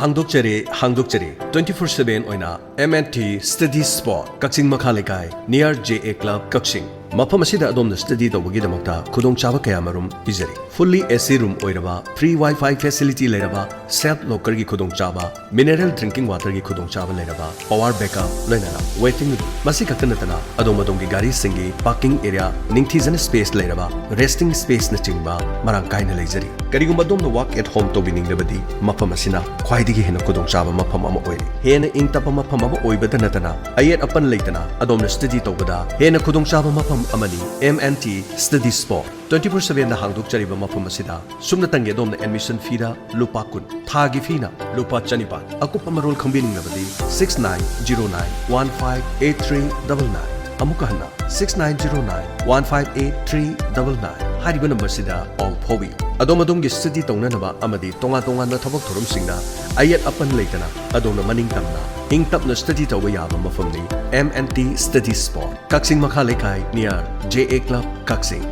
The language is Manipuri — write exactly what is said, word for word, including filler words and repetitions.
ꯍꯥꯡꯗꯣꯛꯆꯔꯤ, ꯍꯥꯡꯗꯣꯛꯆꯔꯤ꯫ Twenty four seven ꯑꯣꯏꯅ M and T Study Spot, ꯀꯛꯆꯤꯡ ꯃꯈꯥ ꯂꯩꯀꯥꯏ, near J A Club, ꯀꯛꯆꯤꯡ꯫ ꯃꯐꯝ ꯑꯁꯤꯗ ꯑꯗꯣꯝꯅ study ꯇꯧꯕꯒꯤꯗꯃꯛꯇ ꯈꯨꯗꯣꯡꯆꯥꯕ ꯀꯌꯥꯃꯔꯨꯝ ꯄꯤꯖꯔꯤ꯫ Fully A C room ꯑꯣꯏꯔꯕ, free Wi-Fi facility ꯂꯩꯔꯕ, self lockerꯒꯤ ꯈꯨꯗꯣꯡꯆꯥꯕ, mineral drinking waterꯒꯤ ꯈꯨꯗꯣꯡꯆꯥꯕ ꯂꯩꯔꯕ, power backup, ꯂꯣꯏꯅꯅ waiting room꯫ ꯃꯁꯤ ꯈꯛꯇ ꯅꯠꯇꯅ ꯑꯗꯣꯝ ꯑꯗꯣꯝꯒꯤ ꯒꯥꯔꯤꯁꯤꯡꯒꯤ parking area, ꯅꯤꯡꯊꯤꯖꯅ space ꯂꯩꯔꯕ resting spaceꯅꯆꯤꯡꯕ ꯃꯔꯥꯡ ꯀꯥꯏꯅ ꯂꯩꯖꯔꯤ꯫ ꯀꯔꯤꯒꯨꯝꯕ ꯑꯗꯣꯝꯅ work at home ꯇꯧꯕꯤꯅꯤꯡꯂꯕꯗꯤ ꯃꯐꯝ ꯑꯁꯤꯅ ꯈ꯭ꯋꯥꯏꯗꯒꯤ ꯍꯦꯟꯅ ꯈꯨꯗꯣꯡꯆꯥꯕ ꯃꯐꯝ ꯑꯃ ꯑꯣꯏꯔꯦ꯫ ꯍꯦꯟꯅ ꯏꯪ ꯇꯞꯄ ꯃꯐꯝ ꯑꯃ ꯑꯣꯏꯕꯗ ꯅꯠꯇꯅ ꯑꯌꯦꯠ ꯑꯄꯟ ꯂꯩꯇꯅ ꯑꯗꯣꯝꯅ study ꯇꯧꯕꯗ ꯍꯦꯟꯅ ꯈꯨꯗꯣꯡꯆꯥꯕ ꯃꯐꯝ ꯑꯃꯅꯤ꯫ M and T Study Spot꯫ Twenty four sevenꯗ ꯍꯥꯡꯗꯣꯛꯆꯔꯤꯕ ꯃꯐꯝ ꯑꯁꯤꯗ ꯁꯨꯞꯅꯇꯪꯒꯤ ꯑꯗꯣꯝꯅ admission feeꯗ ꯂꯨꯄꯥ ꯀꯨꯟ, ꯊꯥꯒꯤ feeꯅ ꯂꯨꯄꯥ ꯆꯅꯤꯄꯥꯟ꯫ ꯑꯀꯨꯞꯄ ꯃꯔꯣꯜ ꯈꯪꯕꯤꯅꯤꯡꯂꯕꯗꯤ six nine zero nine one five eight three double nine꯫ ꯑꯃꯨꯛꯀ ꯍꯟꯅ, six nine zero nine one five eight three double nine ꯍꯥꯏꯔꯤꯕ numberꯁꯤꯗ ꯄꯥꯎ ꯐꯥꯎꯕꯤꯌꯨ꯫ ꯑꯗꯣꯝ ꯑꯗꯣꯝꯒꯤ study ꯇꯧꯅꯅꯕ ꯑꯃꯗꯤ ꯇꯣꯉꯥꯟ ꯇꯣꯉꯥꯟꯕ ꯊꯕꯛ ꯊꯧꯔꯝꯁꯤꯡꯗ ꯑꯌꯦꯠ ꯑꯄꯟ ꯂꯩꯇꯅ ꯑꯗꯣꯝꯅ ꯃꯅꯤꯡ ꯇꯝꯅ ꯏꯪ ꯇꯞꯅ study ꯇꯧꯕ ꯌꯥꯕ ꯃꯐꯝꯅꯤ꯫ M and T Study Spot, ꯀꯛꯆꯤꯡ ꯃꯈꯥ ꯂꯩꯀꯥꯏ, near J A Club, Kakching.